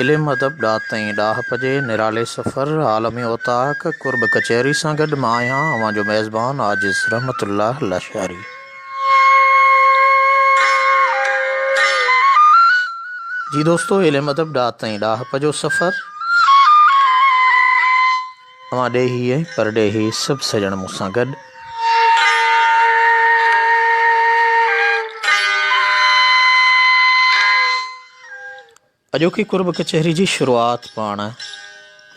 علم، ادب، ڏات ۽ ڏاهپ جي نرالي سفر، عالمي اوطاق، قرب ڪچهري سان گڏ مان آهيان اوهان جو ميزبان عاجز رحمت الله لاشاري. جي دوستو علم، ادب، ڏات ۽ ڏاهپ جو سفر اوهان ڏيهي ۽ پرڏيهي سڀ سڄڻ مون سان گڏ. اڄوڪي قرب ڪچهري جي شروعات پاڻ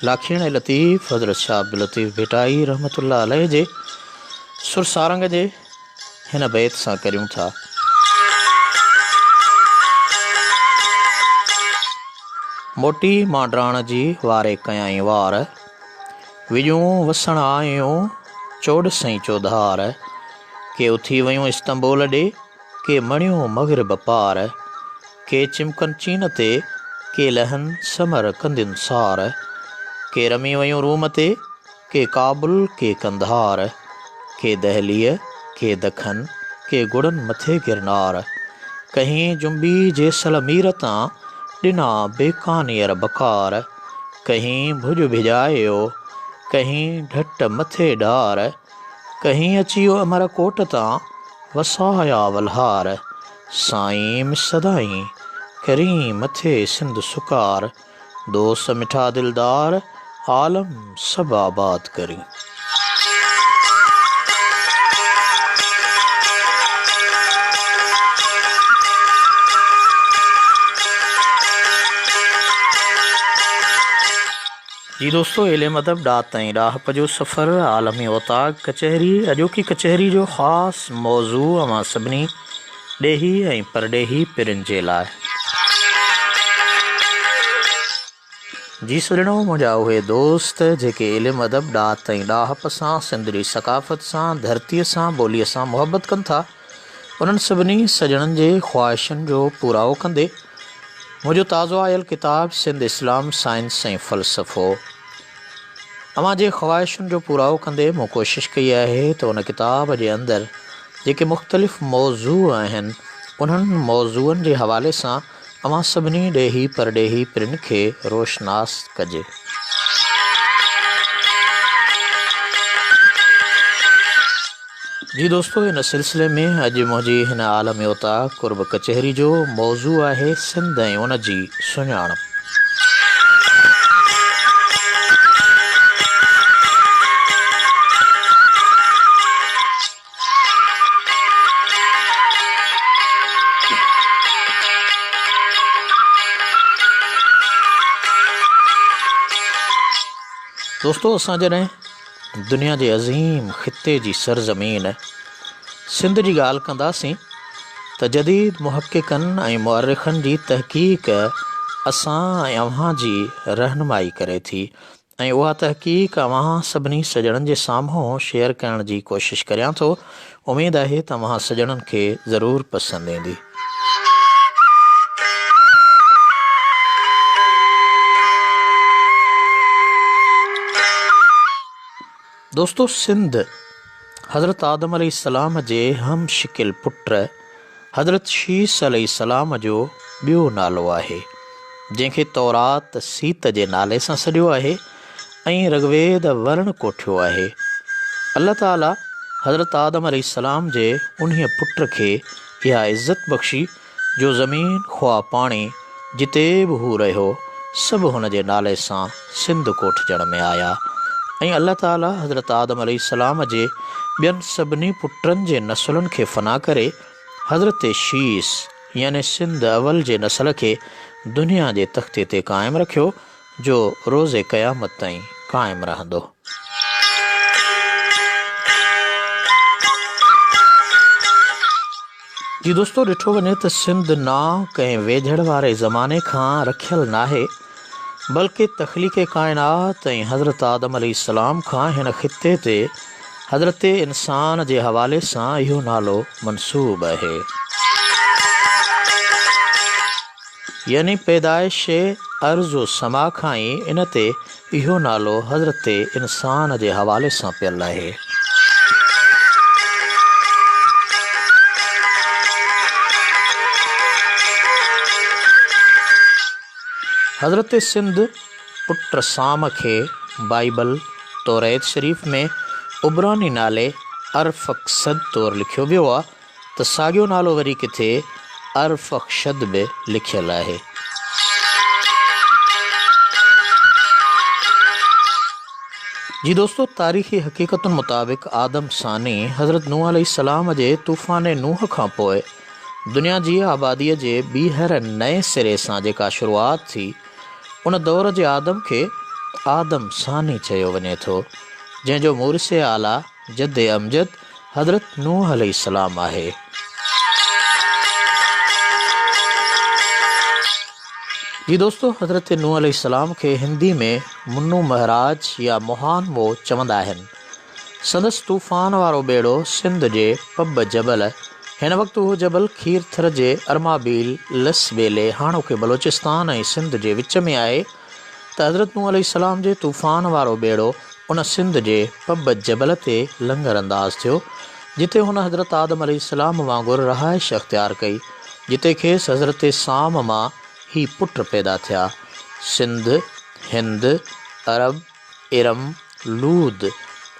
لاکيڻي لطيف حضرت شاهه عبداللطيف ڀٽائي رحمة الله عليه جي سر سارنگ جي هن بيت سان ڪريون ٿا. موٽي مانڊراڻ جي واري ڪيائين وار، وڄون وسڻ آيون چوڏسئين چوڌار، ڪي اٿي ويون استنبول ڏي، ڪي مڻيون مغرب پار، ڪي چمڪن چين تي، ڪي لهن سمر ڪندين سار، ڪي رمي ويون روم تي، ڪي ڪابل ڪي قنڌار، ڪي دهليء ڪي دکن، ڪي گڙن مٿي گرنار، ڪهين جنبي جيسلمير تان، ڏنا بيڪانير بڪار، ڪهين ڀڄ ڀڄايو، ڪهين ڍٽ مٿي ڍار، ڪهين اچيو امر ڪوٽ تان، وسايا ولهار، سائين سدائين، ڪرين مٿي سنڌ سڪار، دوست مٺا دلدار، عالم سڀ آباد ڪرين. جي دوستو علم ادب ڏات ۽ ڏاهپ جو سفر عالمي اوطاق ڪچهري اڄوڪي ڪچهري جو خاص موضوع اوهان سڀني ڏيهي ۽ پرڏيهي پرين جي لاء. جي سڄڻو منهنجا اهي دوست جيڪي علم ادب ڏات ۽ ڏاهپ سان سنڌ جي ثقافت سان ڌرتي سان ٻولي سان محبت ڪن ٿا انهن سڀني سڄڻن جي خواهشن جو پورائو ڪندي منهنجو تازو آيل ڪتاب سنڌ اسلام سائنس ۽ فلسفو اوهان جي خواهشن جو پورائو ڪندي مون ڪوشش ڪئي آهي ته ان ڪتاب جي اندر جيڪي مختلف موضوع آهن انهن موضوعن جي حوالي سان اوهان سڀني ڏيهي پرڏيهي پرين کي روشناس ڪجي. جي دوستو ان سلسلي ۾ اڄ منهنجي هن عالمي اوطاق قرب ڪچهري جو موضوع آهي سنڌ ۽ ان جي سڃاڻپ. دوستو اسان جڏهن دنيا جي عظيم خطي جي سرزمين سنڌ جي ڳالهه ڪنداسين ته جديد محققن ۽ مؤرخن جي تحقيق اسان ۽ اوهان جي رهنمائي ڪري ٿي ۽ اها تحقيق اوهان سڀني سڄڻن جي سامهون شيئر ڪرڻ جي ڪوشش ڪريان ٿو اميد آهي ته اوهان سڄڻن کي ضرور پسند ايندي. دوستو سنڌ حضرت آدم عليه السلام جي هم شڪل پٽ حضرت شيس عليه السلام جو ٻيو نالو آهي جنهن کي تورات سيت جي نالي سان سڏيو آهي ۽ رگويد ورڻ ڪوٺيو آهي. الله تعاليٰ حضرت آدم عليه السلام جي انهيء پٽ کي اها عزت بخشي جو زمين خواه پاڻي جتي به هو رهيو سڀ هن جي نالي سان سنڌ ڪوٺجڻ ۾ آيا ۽ الله تعاليٰ حضرت آدم عليه السلام جي ٻين سڀني پٽن جي نسلن کي فنا ڪري حضرت شيس يعني سنڌ اول جي نسل کي دنيا جي تختي تي قائم رکيو جو روز قيامت تائين قائم رهندو. جي دوستو ڏٺو وڃي ته سنڌ نانء ڪنهن ويجهڙ واري زماني کان رکيل ناهي بلڪه تخليق ڪائنات ۽ حضرت آدم عليه السلام کان هن خطي تي حضرت انسان جي حوالي سان اهو نالو منسوب آهي. يعني پيدائش ارض و سما کان ئي ان تي اهو نالو حضرت انسان جي حوالي سان پيل آهي. حضرت سنڌ پٽ سام کي بائيبل، توريت شريف، ۾ عبراني نالي ارفڪسد طور لکيو ويو آ ته ساڳيو نالو وري ڪٿي ارفخشد به لکيل آهي. جي دوستو تاريخي حقيقتن مطابق آدم ثاني حضرت نوح عليه السلام جي طوفان نوح کان پوء دنيا جي آباديء جي ٻيهر نئين سري سان جيڪا شروعات ٿي ان دور جي آدم کي آدم ثاني چيو وڃي ٿو جنهن جو مورث اعليٰ جد امجد حضرت نوح عليه السلام آهي. جي دوستو حضرت نوح عليه السلام کي هندي ۾ منو مهراج يا مهان مو چوندا آهن. سندس طوفان وارو ٻيڙو سنڌ جي پٻ جبل، هن وقت اهو جبل کيرٿر جي ارمابيل لس ٻيلي هاڻوڪي بلوچستان ۽ سنڌ جي وچ ۾ آهي، ته حضرت نوح عليه السلام جي طوفان وارو ٻيڙو ان سنڌ جي پٻ جبل تي لنگر انداز ٿيو، جتي هن حضرت آدم عليه السلام وانگر رهائش اختيار ڪئي، جتي کيس حضرت سام مان هي پٽ پيدا ٿيا، سنڌ، هند، عرب، ارم، لود،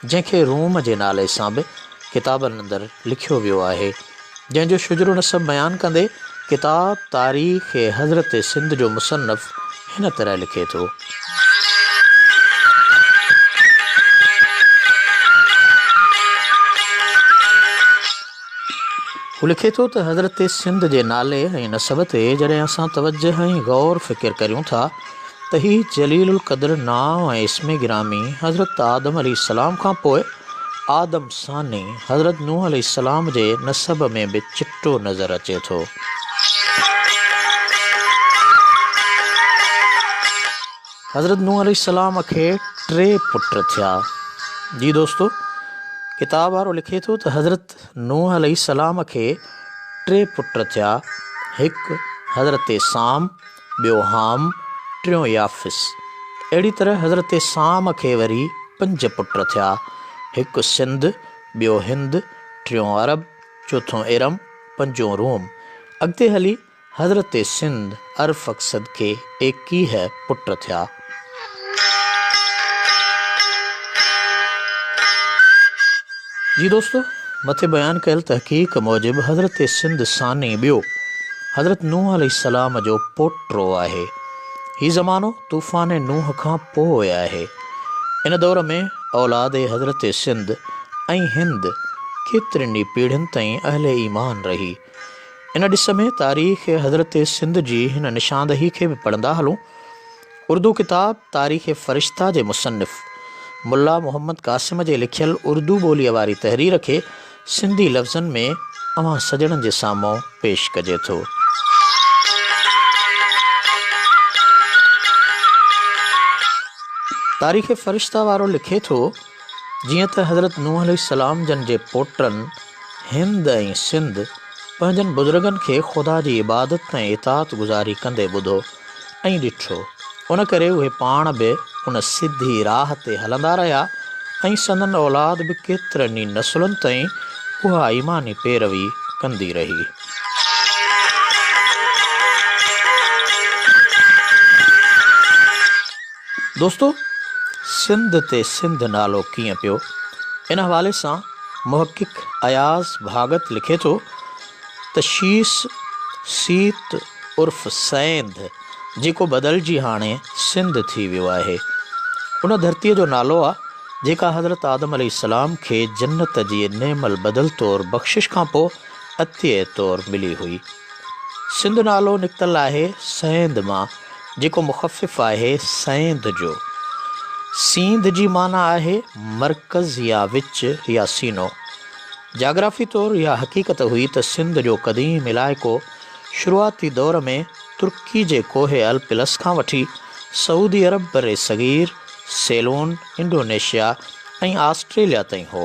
جنهن کي روم جي نالي سان به ڪتابن اندر لکيو ويو آهي، جنهن جو شجرو نسب بيان ڪندي ڪتاب تاريخ حضرت سنڌ جو مصنف هن طرح لکي ٿو. هو لکي ٿو ته حضرت سنڌ جي نالي ۽ نسب تي جڏهن اسان توجهه ۽ غور فڪر ڪريون ٿا ته هي جليل القدر نانء ۽ اسم گرامي حضرت آدم عليه السلام کان پوء آدم ثاني حضرت نوح عليه السلام جي نسب ۾ به چٽو نظر اچي ٿو. حضرت نوح عليه السلام کي ٽي پٽ ٿيا. جي دوستو ڪتاب وارو لکي ٿو ته حضرت نوح عليه السلام کي ٽي پٽ ٿيا، هڪ حضرت سام، ٻيو حام، ٽيون يافث. اهڙي طرح حضرت سام کي وري پنج پٽ ٿيا، هڪ سنڌ، ٻيو هند، ٽيون عرب، چوٿون ارم، پنجون روم. اڳتي هلي حضرت سنڌ ارفڪسد کي 21 پٽ ٿيا. جي دوستو! مٿي بيان ڪيل تحقيق موجب حضرت سنڌ ثاني ٻيو حضرت نوح عليه السلام جو پوٽو آهي. هي زمانو طوفان نوح کان پوء آهي. ان دور ۾ اولاد حضرت سنڌ ۽ هند ڪيترين ئي پيڙهين تائين اهل ايمان رهي. ان ڏس ۾ تاريخ حضرت سنڌ جي هن نشاندهي کي به پڙهندا هلون. اردو ڪتاب تاريخ فرشته جي مصنف ملا محمد قاسم جي لکيل اردو ٻوليء واري تحرير کي سنڌي لفظن ۾ اوهان سڄڻن جي سامهون پيش ڪجي ٿو. تاريخ فرشته وارو لکي ٿو، جيئن ته حضرت نوح عليه السلام جن جي پوٽن هند ۽ سنڌ پنهنجن بزرگن کي خدا جي عبادت ۽ اطاعت گذاري ڪندي ٻڌو ۽ ڏٺو، ان ڪري اهي پاڻ به ان سڌي راهه تي هلندا رهيا ۽ سندن اولاد به ڪيترن ئي نسلن تائين اها ايماني پيروي ڪندي رهي. دوستو! سنڌ تي سنڌ نالو ڪيئن پيو؟ ان حوالي سان محقق اياز ڀاڳت لکي ٿو ته شيس، سيت عرف سينڌ، جيڪو بدلجي هاڻي سنڌ ٿي ويو آهي، ان ڌرتيء جو نالو آ، جيڪا حضرت آدم عليه السلام کي جنت جي نعم البدل طور بخشش کان پوء عطيي طور ملي هئي. سنڌ نالو نڪتل آهي سينڌ مان، جيڪو مخفف آهي سينڌ جو. سينڌ جي معنيٰ آهي مرڪز يا وچ يا سينو. جاگرافي طور اها حقيقت هئي ته سنڌ جو قديم علائقو شروعاتي دور ۾ ترڪي جي ڪوهه الپلس کان وٺي سعودي عرب برصغير، سيلون، انڊونيشيا ۽ آسٽريليا تائين هو.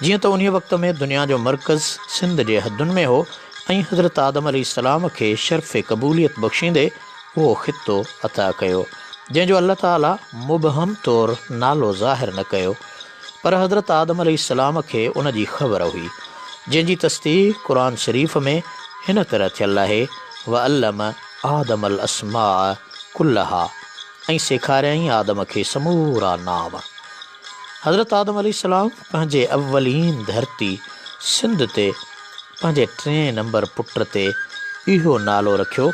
جيئن ته انهيء وقت ۾ دنيا جو مرڪز سنڌ جي حدن ۾ هو ۽ حضرت آدم عليه السلام کي شرف قبوليت بخشيندي اهو خطو عطا ڪيو، جنهن جو الله تعاليٰ مبهم طور نالو ظاهر نه ڪيو، پر حضرت آدم عليه السلام کي ان جي خبر هئي، جنهن جي تصديق قرآن شريف ۾ هن طرح ٿيل آهي، وعلم آدم الاسماء ڪلها ۽ سيکاريائين آدم کي سمورا نانء. حضرت آدم عليه السلام پنهنجي اولين ڌرتي سنڌ تي پنهنجي ٽئين نمبر پٽ تي اهو نالو رکيو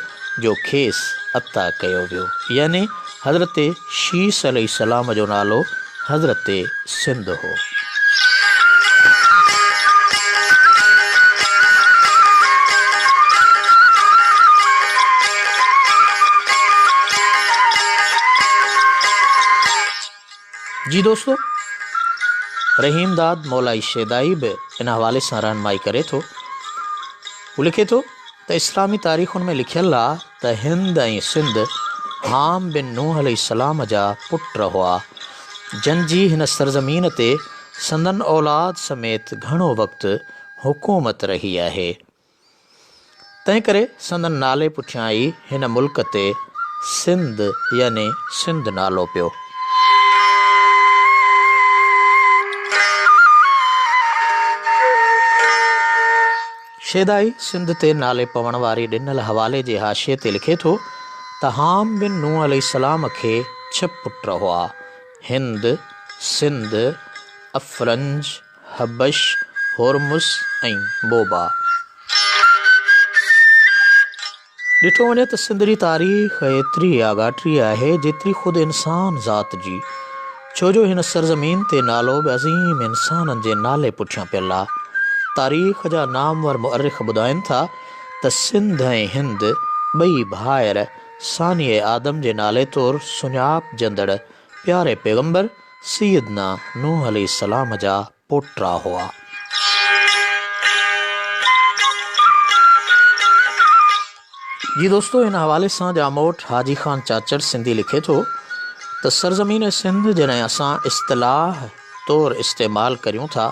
جو کيس عطا ڪيو ويو يعني حضرت شيث عليه السلام جو نالو حضرت سنڌ هو. جي دوستو! رحيم داد مولائي شيدائي به ان حوالي سان رهنمائي ڪري ٿو. هو لکي ٿو ته اسلامي تاريخن ۾ لکيل آ ته هند ۽ سنڌ حام بن نوح عليه السلام جا پٽ هئا، جن جي هن سرزمين تي سندن اولاد سميت گهڻو وقت حڪومت رهي آهي. تنهنڪري سندن نالي پٺيان ئي هن ملڪ تي سنڌ يعني سنڌ نالو پيو. شيدائي سنڌ تي نالي پوڻ واري ڏنل حوالي جي حاشيي تي لکي ٿو ته حام بن نوح عليه السلام کي ڇهه پٽ هئا، هند، سنڌ، افرنج، حبش، هورمز ۽ بوبا. ڏٺو وڃي ته سنڌ جي تاريخ ايتري آڳاٽي آهي جيتري خود انسان ذات جي، ڇو جو هن سرزمين تي نالو به عظيم انسانن جي نالي پٺيان پيل آ. تاريخ جا نامور مؤرخ ٻڌائين ٿا ته سنڌ ۽ هند ٻئي ڀائر ثاني آدم جي نالي طور سڃاپجندڙ پياري پيغمبر سيدنا نوح عليه السلام جا پوٽا هئا. جي دوستو ان حوالي سان ڄاموٽ حاجي خان چاچڙ سنڌي لکي ٿو ته سرزمين سنڌ جڏهن اسان اصطلاح طور استعمال ڪريون ٿا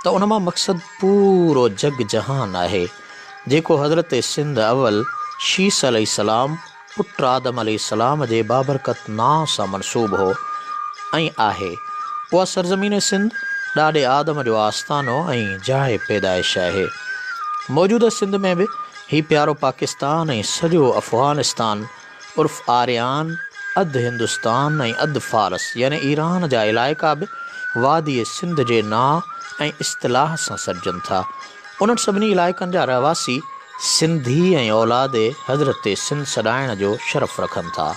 ته ان مان مقصد پورو جڳ جهان آهي جيڪو حضرت سنڌ اول شيث عليه السلام پٽ آدم عليه السلام جي بابرڪت نانء سان منسوب هو ۽ آهي. اها سرزمين سنڌ ڏاڏي آدم جو آستانو ۽ جاء پيدائش آهي. موجوده سنڌ ۾ به هي پيارو پاڪستان ۽ سڄو افغانستان عرف آريان، اڌ هندستان ۽ اڌ فارس يعني ايران جا علائقا به واديء سنڌ جي نانء ۽ اصطلاح سان سڏجن ٿا. انهن سڀني علائقن جا رهواسي سنڌي ۽ اولاد حضرت سنڌ سڏائڻ جو شرف رکن ٿا.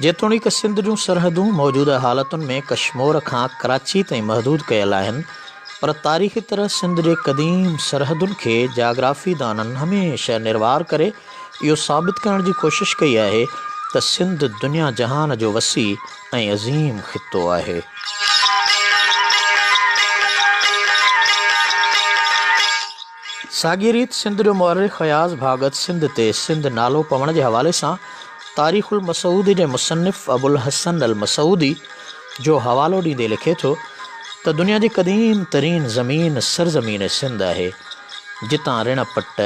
جيتوڻيڪ سنڌ جون سرحدون موجوده حالتن ۾ ڪشمور کان ڪراچي تائين محدود ڪيل آهن، پر تاريخي طرح سنڌ جي قديم سرحدن کي جاگرافيدانن هميشه نروار ڪري اهو ثابت ڪرڻ جي ڪوشش ڪئي آهي ته سنڌ دنيا جهان جو وسيع ۽ عظيم خطو آهي. ساڳيء ريت سنڌ جو مؤرخ اياز ڀاڳت سنڌ تي سنڌ نالو پوڻ جي حوالي سان تاريخ المسعودي جي مصنف ابوالحسن المسعودي جو حوالو ڏيندي لکي ٿو ته دنيا جي قديم ترين زمين سرزمين سنڌ آهي، جتان رڻ پٽ،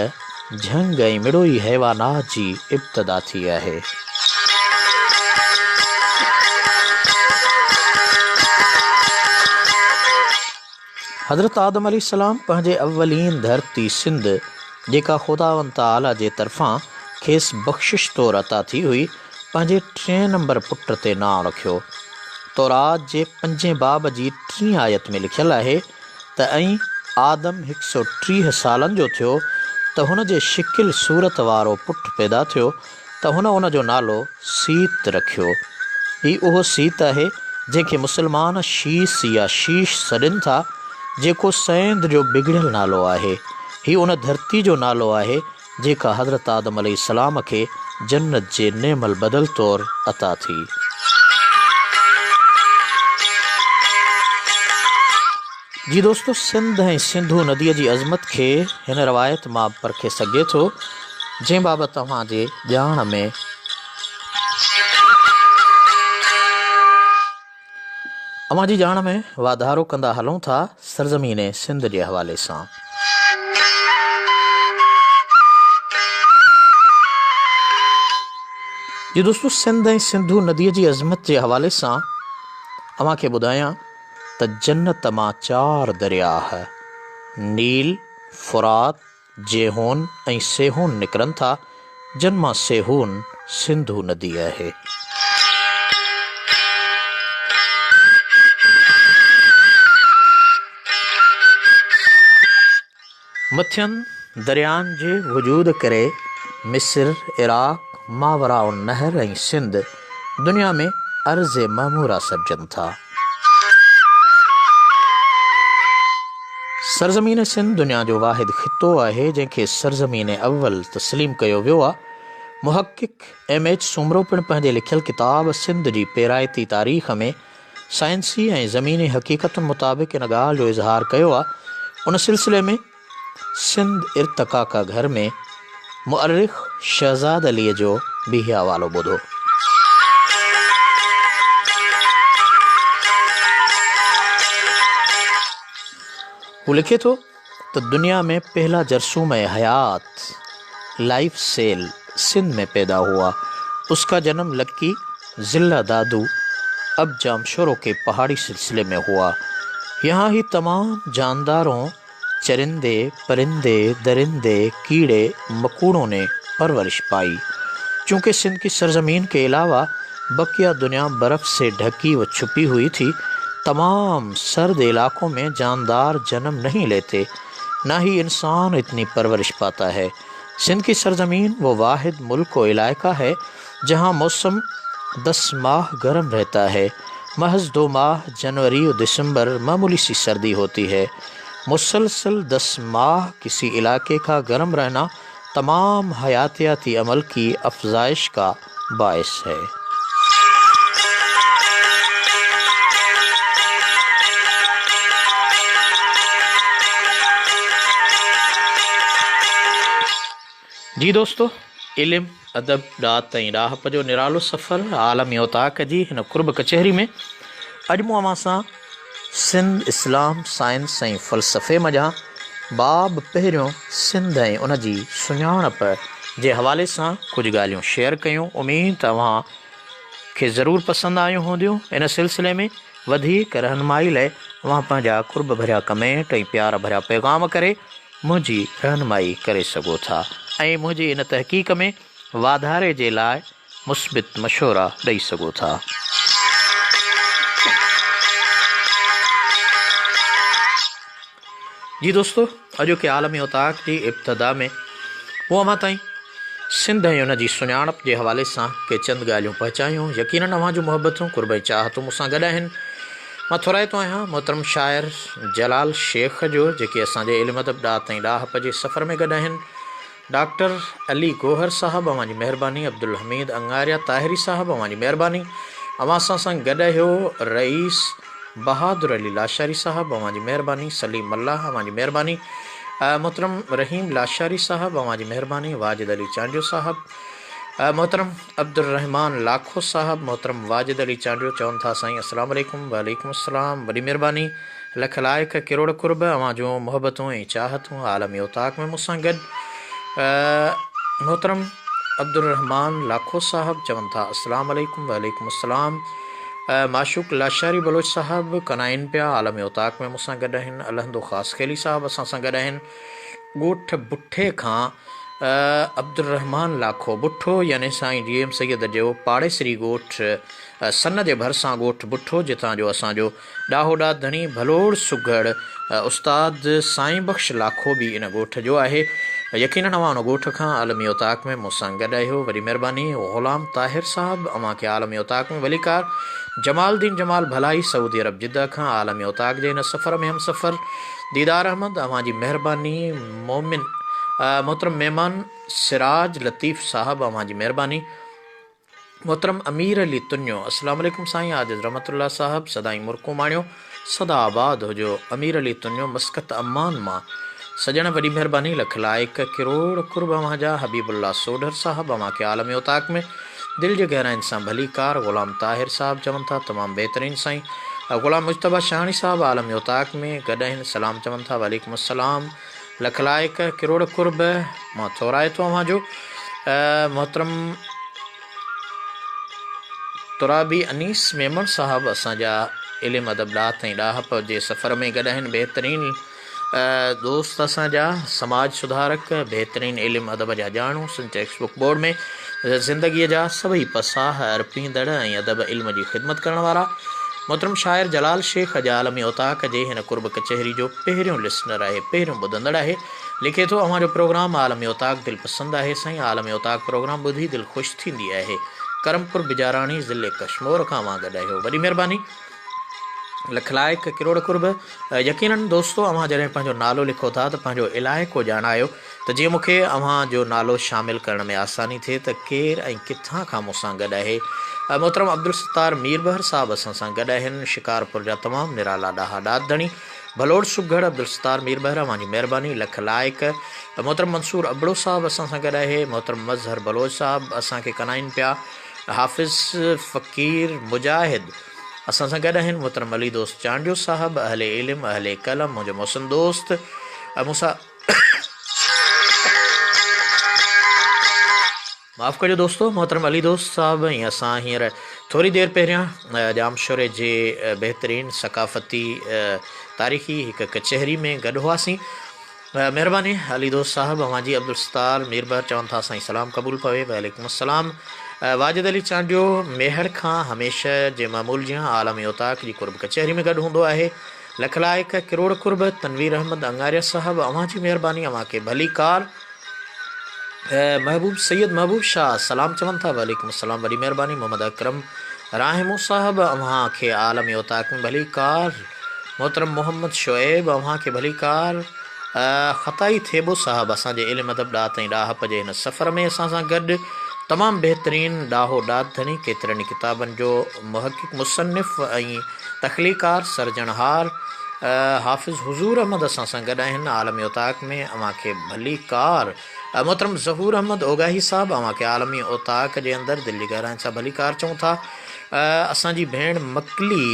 جهنگ ۽ مڙوئي حيوانات جي ابتدا ٿي آهي. حضرت آدم عليه السلام پنهنجي اولين ڌرتي سنڌ، جيڪا خداوند تعاليٰ جي طرفان کيس بخشش طور عطا ٿي هئي، پنهنجي ٽئين نمبر پٽ تي نانء رکيو. تورات جي پنجين باب جي ٽين آيت ۾ لکيل آهي ته ۽ آدم هڪ سؤ 30 سالن جو ٿيو ته هن جي شڪل صورت وارو پٽ پيدا ٿيو ته هن ان جو نالو سيت رکيو. هي اهو سيت آهي جنهن کي مسلمان شيس يا شيش سڏين ٿا، جيڪو سيند جو بگڙيل نالو آهي. هي ان ڌرتي جو نالو آهي جيڪا حضرت آدم عليه السلام کي جنت جي نعم البدل طور عطا ٿي. جي دوستو سنڌ ۽ سنڌو نديء جي عظمت کي هن روايت مان به پرکي سگهجي ٿو، جنهن بابت اوهان جي ڄاڻ ۾. اوهان جي ڄاڻ ۾ واڌارو ڪندا هلون ٿا سرزمين سنڌ جي حوالي سان. جي دوستو سنڌ ۽ سنڌو نديء جي عظمت جي حوالي سان اوهان کي ٻڌايان ته جنت مان چار درياهه، نيل، فرات، جيحون ۽ سيحون نڪرن ٿا، جن مان سيحون سنڌو ندي آهي. مٿين دريائن جي وجود ڪري مصر، عراق، ماوراء النهر ۽ سنڌ دنيا ۾ ارض معموره سڏجن ٿا. سرزمين سنڌ دنيا جو واحد خطو آهي جنهن کي سرزمين اول تسليم ڪيو ويو آ. محقق ايم ايڇ سومرو پڻ پنهنجي لکيل ڪتاب سنڌ جي پيرائتي تاريخ ۾ سائنسي ۽ زميني حقيقتن مطابق ان ڳالهه جو اظهار ڪيو آ، ان سلسلي ۾ سنڌ ارتقا کا گهر ۾ مؤرخ شهزاد عليء جو به هي حوالو ٻڌو. هو لکي ٿو ته دنيا ۾ پهلا جرثومه حيات، Life Cell، Sindh ۾ پيدا هوا، اس کا جنم لڪي، ضلع دادو، اب جامشورو ڪي پهاڙي سلسلي ۾ هوا. يهان هي تمام جاندارون، چرندي، پرندي، درندي، ڪيڙي، مڪوڙون ني پرورش پائي. چونڪه سنڌ ڪي سرزمين ڪي علاوه بقيه دنيا برف سي ڍڪي و ڇپي هئي ٿي، تمام سرد علاقون ۾ جاندار جنم نهين ليتي، نه هي انسان اتني پرورش پاتا هي. سنڌ ڪي سرزمين وو واحد ملڪ و علائقه هي جهان موسم دس ماه گرم رهتا هي، محض دو ماه جنوري و دسمبر معمولي سي سردي هوتي هي. مسلسل دس ماه ڪسي علاقي کا گرم رهنا تمام حياتياتي عمل ڪي افزائش کا باعث هي. جي دوستو! علم، ادب، ڏات ۽ ڏاهپ جو نرالو سفر عالمي اوطاق جي هن قرب ڪچهري ۾ اڄ مون اوهان سان سنڌ، اسلام، سائنس ۽ فلسفي منجهان باب پهريون سنڌ ۽ ان جي سڃاڻپ جي حوالي سان ڪجهه ڳالهيون شيئر ڪيون اميد ته اوهان کي ضرور پسند آيون هونديون ان سلسلي ۾ وڌيڪ رهنمائي لئه اوهان پنهنجا قرب ڀريا ڪمينٽ ۽ پيار ڀريا پيغام ڪري منهنجي رهنمائي ڪري سگهو ٿا ۽ منهنجي ان تحقيق ۾ واڌاري جي لاء مثبت مشورا ڏئي سگهو ٿا. جي دوستو اڄوڪي عالمي اوطاق جي ابتدا ۾ مون اوهان تائين سنڌ ۽ ان جي سڃاڻپ جي حوالي سان ڪي چند ڳالهيون پهچايون يقينن اوهان جون محبتون قرب ۽ چاهتون مون سان گڏ آهن مان ٿورائتو آهيان محترم شاعر جلال شيخ جو جيڪي اسان جي علم ادب ڏات ۽ ڏاهپ جي سفر ۾ گڏ آهن ڊاڪٽر علي گوهر صاحب اوهان جي مهرباني عبدالحميد اڱاريا طاهري صاحب اوهان جي مهرباني اوهان اسان سان گڏ آهيو رئيس بهادر علي لاشاري صاحب اوهان جي مهرباني سليم ملاح اوهان جي مهرباني محترم رحيم لاشاري صاحب اوهان جي مهرباني واجد علي چانڊيو صاحب محترم عبدالرحمان لاکو صاحب محترم واجد علي چانڊيو چون ٿا سائين السلام عليڪم وعليڪم السلام وڏي مهرباني لک لائق ڪروڙ قرب اوهان جون محبتون ۽ چاهتون عالمي اوطاق ۾ مون سان گڏ محترم عبدالرحمان لاکو صاحب چون ٿا السلام عليڪم وعليڪم السلام معشوق لاشاري بلوچ صاحب ڪنائن پيا عالمي اوطاق ۾ مون سان گڏ آهن الهندو خاصخيلي صاحب اسان سان گڏ آهن ڳوٺ بٺي کان عبدالرحمان لاکو بٺو يعني سائين جي ايم سيد جو پاڙيسري ڳوٺ سن جي ڀرسان ڳوٺ بٺو جتان جو اسان جو ڏاهو ڏات ڌڻي ڀلوڙ سگهڙ استاد سائين بخش لاکو به ان ڳوٺ جو آهي. يقينن اوهان ان ڳوٺ کان عالمي اوطاق ۾ مون سان گڏ آهيو. وڏي مهرباني غلام طاهر صاحب اوهان کي عالمي اوطاق ۾ ڀليڪار. جمال الدين جمال ڀلائي سعودي عرب جده کان عالمي اوطاق جي هن سفر ۾ همسفر ديدار احمد اوهان جي مهرباني مومن محترم مهمان سراج لطيف صاحب اوهان جي مهرباني. محترم امير علي تنيو اسلام عليڪم سائين عاجز رحمت الله صاحب سدائين مرڪون ماڻيو سدا آباد هجو امير علي تنيو مسقط عمان مان سڄڻ وڏي مهرباني لک لائق ڪروڙ قرب اوهان جا حبيب الله سوڍر صاحب اوهان کي عالمي اوطاق ۾ دل جي گهراين سان ڀليڪار غلام طاهر صاحب چون ٿا تمام بهترين سائين غلام مجتبيٰ شاهاڻي صاحب عالمي اوطاق ۾ گڏ آهن سلام چون ٿا وعليڪم السلام لک لائق ڪروڙ قرب مان ٿورائتو اوهان جو محترم ترابي انيس ميمڻ صاحب اسان جا علم ادب ڏات ۽ ڏاهپ جي سفر ۾ گڏ آهن بهترين دوست اسان جا سماج سڌارڪ، بهترين علم ادب جا ڄاڻو، سنڌ ٽيڪسٽ بڪ بورڊ ۾ زندگيء جا سڀئي پساهه ارپيندڙ ۽ ادب علم جي خدمت ڪرڻ وارا محترم شاعر جلال شيخ اڄ عالمي اوطاق جي هن قرب ڪچهري جو پهريون لسنر آهي، پهريون ٻڌندڙ آهي. لکي ٿو، اوهان جو پروگرام عالمي اوطاق دلپسند آهي سائين، عالمي اوطاق پروگرام ٻڌي دل خوش ٿيندي آهي. ڪرمپور بجاراڻي ضلعي ڪشمور کان اوهان گڏ آهيو. وڏي مهرباني. لک لائق ڪروڙ قرب. يقينن دوستو اوهان جڏهن پنهنجو نالو لکو ٿا ته پنهنجو علائقو ڄاڻايو ته جيئن مون کي اوهان جو نالو شامل ڪرڻ ۾ آساني ٿئي ته ڪير ۽ ڪٿان کان مون سان گڏ آهي. محترم عبدالستار ميربحر صاحب اسان سان گڏ آهن شڪارپور جا تمام نرالا ڏاها ڏات ڌڻي ڀلوڙ سگهڙ عبدالستار ميربحر اوهان جي مهرباني لک لائق محترم منصور ابڙو صاحب اسان سان گڏ آهي محترم مظهر بلوچ صاحب اسان کي ڪنائين پيا حافظ فقير مجاهد اسان سان گڏ آهن محترم علي دوست چانڊيو صاحب اهل علم اهل قلم منهنجو محسن دوست مون سان معاف ڪجو دوستو محترم علي دوست صاحب ۽ اسان هينئر ٿوري دير پهريان ڄامشوري جي بهترين ثقافتي تاريخي هڪ ڪچهري ۾ گڏ هئاسين مهرباني علي دوست صاحب اوهان جي عبدالستار ميربحر چون ٿا سائين سلام قبول پوي وعليڪم السلام واجد علي چانڊيو ميهڙ کان هميشه جي معمول جيان عالمي اوطاق جي قرب ڪچهري ۾ گڏ هوندو آهي لک لائق ڪروڙ قرب تنوير احمد اڱاريا صاحب اوهان جي مهرباني اوهان کي ڀليڪار محبوب سيد محبوب شاهه سلام چون ٿا وعليڪم السلام وڏي مهرباني محمد اڪرم راهمون صاحب اوهان کي عالمي اوطاق ۾ ڀليڪار محترم محمد شعيب اوهان کي ڀليڪار خطائي ٿيٻو صاحب اسان جي علم ادب ڏات ۽ ڏاهپ جي هن سفر ۾ اسان سان گڏ تمام بهترين ڏاهو ڏات ڌڻي ڪيترن ئي ڪتابن جو محقق مصنف ۽ تخليقار سرجڻهار حافظ حضور احمد اسان سان گڏ آهن عالمي اوطاق ۾ اوهان کي ڀليڪار محترم ظهور احمد اوڳاهي صاحب اوهان کي عالمي اوطاق جي اندر دل جي گهراين سان ڀليڪار چئون ٿا اسان جي ڀيڻ مڪلي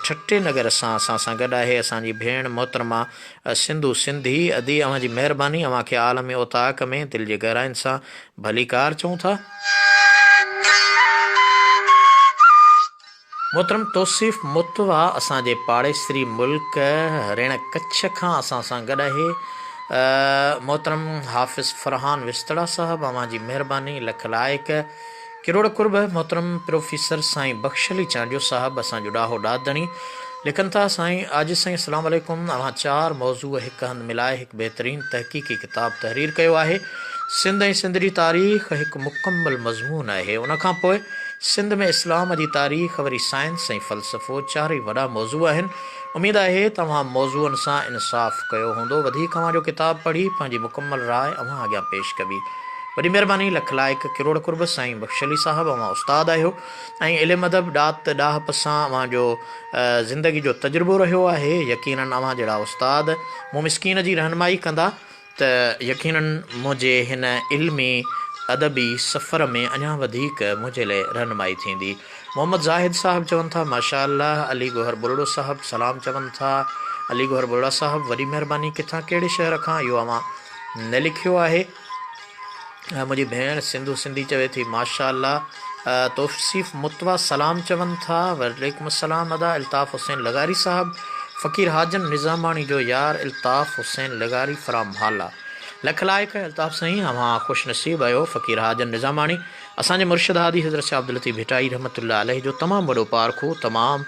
ٺٽي نگر سان اسان سان گڏ آهي اسان جي ڀيڻ محترمه سنڌو سنڌي ادي اوهان جي مهرباني اوهان کي عالمي اوطاق ۾ دل جي گهراين سان ڀليڪار چئون ٿا. محترم توصيف متوا اسان جي پاڙيسري ملڪ رڻ ڪڇ کان اسان سان گڏ آهي. محترم حافظ فرحان وستڙا صاحب اوهان جي مهرباني لک لائق ڪروڙ قرب محترم پروفيسر سائين بخش علي چانڊيو صاحب اسان جو ڏاهو ڏات ڌڻي لکن ٿا سائين عاجز سائين السلام عليڪم اوهان چار موضوع هڪ هنڌ ملائي هڪ بهترين تحقيقي ڪتاب تحرير ڪيو آهي سنڌ ۽ سنڌ جي تاريخ هڪ مڪمل مضمون آهي ان کان پوء سنڌ ۾ اسلام جي تاريخ وري سائنس ۽ فلسفو چارئي وڏا موضوع آهن. اميد آهي ته اوهان موضوعن سان انصاف ڪيو هوندو. وڌيڪ اوهان جو ڪتاب پڙهي پنهنجي مڪمل راء اوهان اڳيان پيش ڪبي. وڏي مهرباني لک لائق ڪروڙ قرب سائين بخش علي صاحب اوهان استاد آهيو ۽ علم ادب ڏات ڏاهپ سان اوهان جو زندگي جو تجربو رهيو آهي يقينن اوهان جهڙا استاد مون مسڪين جي رهنمائي ڪندا. ته يقينن منهنجي هن علمي ادبي سفر ۾ اڃا وڌيڪ منهنجي لئه رهنمائي ٿيندي. محمد زاهد صاحب چون ٿا، ماشاء الله علي گوهر ٻرڙو صاحب سلام چون ٿا. علي گوهر ٻرڙا صاحب وڏي مهرباني ڪٿان ڪهڙي شهر کان اهو اوهان نه لکيو آهي. منهنجي ڀيڻ سنڌو سنڌي چوي ٿي ماشاء الله توصيف متوا سلام چون ٿا وعليڪم السلام ادا الطاف حسين لغاري صاحب فقير حاجن نظاماڻي جو يار الطاف حسين لغاري فرام هالا لک لائق الطاف سائين اوهان خوش نصيب آهيو فقير حاجن نظاماڻي اسان جي مرشد هادي حضرت شاهه عبداللطيف ڀٽائي رحمة الله عليه جو تمام وڏو پارکو، تمام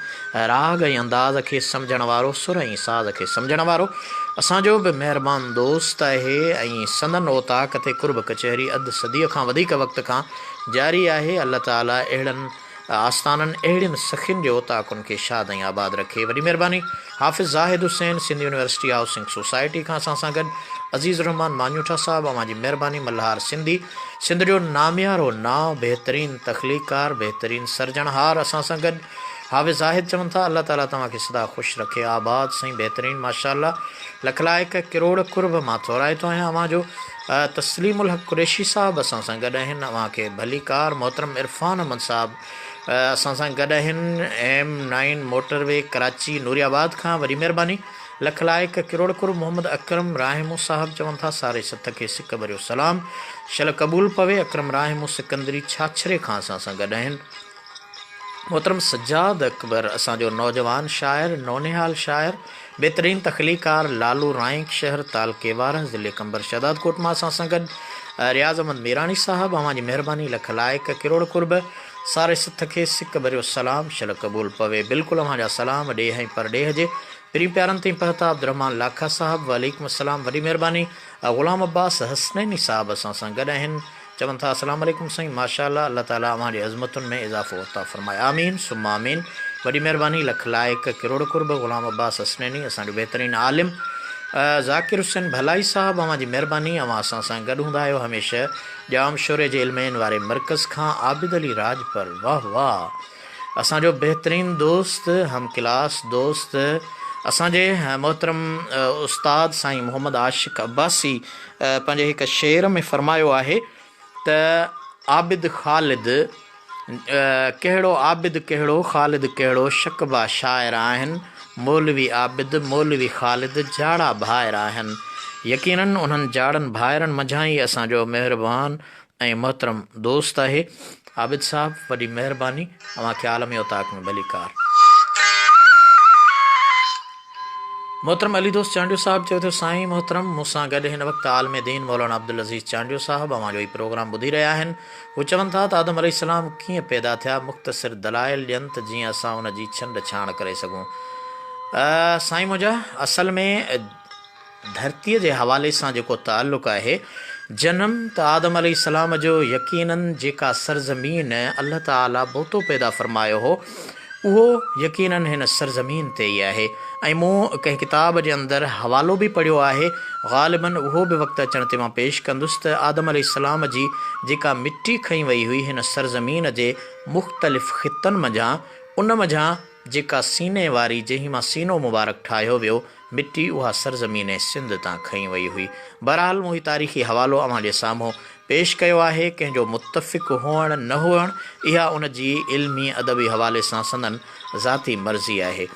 راڳ ۽ انداز کي سمجهڻ وارو، سر ۽ ساز کي سمجهڻ وارو، اسان جو به مهربان دوست آهي ۽ سندن اوطاق تي قرب ڪچهري اڌ صديء کان وڌيڪ وقت کان جاري آهي. الله تعاليٰ اهڙن آستانن، اهڙين سخين جي اوطاقن کي شاد ۽ آباد رکي. وڏي مهرباني. Hafiz Zahid Hussain, Sindh university housing society کان اسان سان گڏ عزيز الرحمان ماڃوٺا صاحب اوهان جي مهرباني ملهار سنڌي سنڌ جو ناميارو نانء بهترين تخليقڪار بهترين سرجڻهار اسان سان گڏ حافظ زاهد چون ٿا الله تعالي توهان کي سدا خوش رکي آباد سائين بهترين ماشاءالله لک لائق ڪروڙ قرب مان ٿورائتو آهيان اوهان جو تسليم الحق قريشي صاحب اسان سان گڏ آهن اوهان کي ڀليڪار محترم عرفان احمد صاحب اسان سان گڏ آهن M nine motorway Karachi Nooriabad کان وڏي مهرباني لک لائق ڪروڙ قرب محمد اڪرم راهمون صاحب چون ٿا ساري سٿ کي سڪ ڀريو سلام شل قبول پوي اڪرم راهمون سڪندري ڇاڇري کان اسان سان گڏ آهن. محترم سجاد اڪبر اسان جو نوجوان شاعر، نونهال شاعر، بهترين تخليقار لالو رائنڪ شهر تعلقي وارهه ضلعي قمبر شهدادڪوٽ مان اسان سان گڏ رياض احمد ميراڻي صاحب اوهان جي مهرباني لک لائق ڪروڙ قرب ساري سٿ کي سڪ ڀريو سلام شل قبول پوي بلڪل اوهان جا سلام ڏيهه ۽ پرڏيهه جي پرين پيارن تائين پهتا عبدالرحمان لاکا صاحب وعليڪم السلام وڏي مهرباني غلام عباس حسنيني صاحب اسان سان گڏ آهن چون ٿا السلام عليڪم سائين ماشاء الله الله تعالي اوهان جي عظمتن ۾ اضافو عطا فرمائي آمين ثم آمين وڏي مهرباني لک لائق ڪروڙ قرب غلام عباس حسنيني اسان جو بهترين عالم ذاڪر حسين ڀلائي صاحب اوهان جي مهرباني اوهان اسان سان گڏ هوندا آهيو هميشه ڄام شوري جي علمين واري مرڪز کان عابد علي راڄپر واه واه اسان جو بهترين دوست هم ڪلاس دوست اسان جي محترم استاد سائين محمد عاشق عباسي پنهنجي هڪ شعر ۾ فرمايو آهي ته عابد خالد ڪهڙو عابد ڪهڙو خالد ڪهڙو شڪبا شاعر آهن مولوي عابد مولوي خالد جاڙا ڀائر آهن يقينن انهن جاڙن ڀائرن منجهان ئي اسان جو مهربان ۽ محترم دوست آهي عابد صاحب وڏي مهرباني اوهان کي عالمي اوطاق ۾ ڀليڪار. محترم علي دوست چانڊيو صاحب چيو ٿيو سائين محترم مون سان گڏ هن وقت عالم دين مولانا عبدالعزيز چانڊيو صاحب اوهان جو هي پروگرام ٻڌي رهيا آهن هو چون ٿا ته آدم عليه السلام ڪيئن پيدا ٿيا مختصر دلائل ڏين ته جيئن اسان ان جي ڇنڊ ڇاڻ ڪري سگهون سائين منهنجا اصل ۾ ڌرتيء جي حوالي سان جيڪو تعلق آهي، جنم ته آدم عليه السلام جو يقيناً جيڪا سرزمين الله تعاليٰ بوتو پيدا فرمايو هو، اهو يقيناً هن سرزمين تي ئي آهي ۽ مون ڪنهن ڪتاب جي اندر حوالو به پڙهيو آهي، غالباً اهو به وقت اچڻ تي مان پيش ڪندس ته آدم عليه السلام جي جيڪا مٽي کنئي وئي هئي هن سرزمين جي مختلف خطن منجهان، ان منجهان جيڪا سيني واري جنهن مان سينو مبارڪ ٺاهيو ويو، مٽي اها سرزمين سنڌ تان کنئي وئي هئي. بهرحال مون هي تاريخي حوالو اوهان جي سامهون پيش ڪيو آهي، ڪنهن جو متفق هئڻ نه هئڻ اها ان جي علمي ادبي حوالي سان سندن ذاتي مرضي آهي.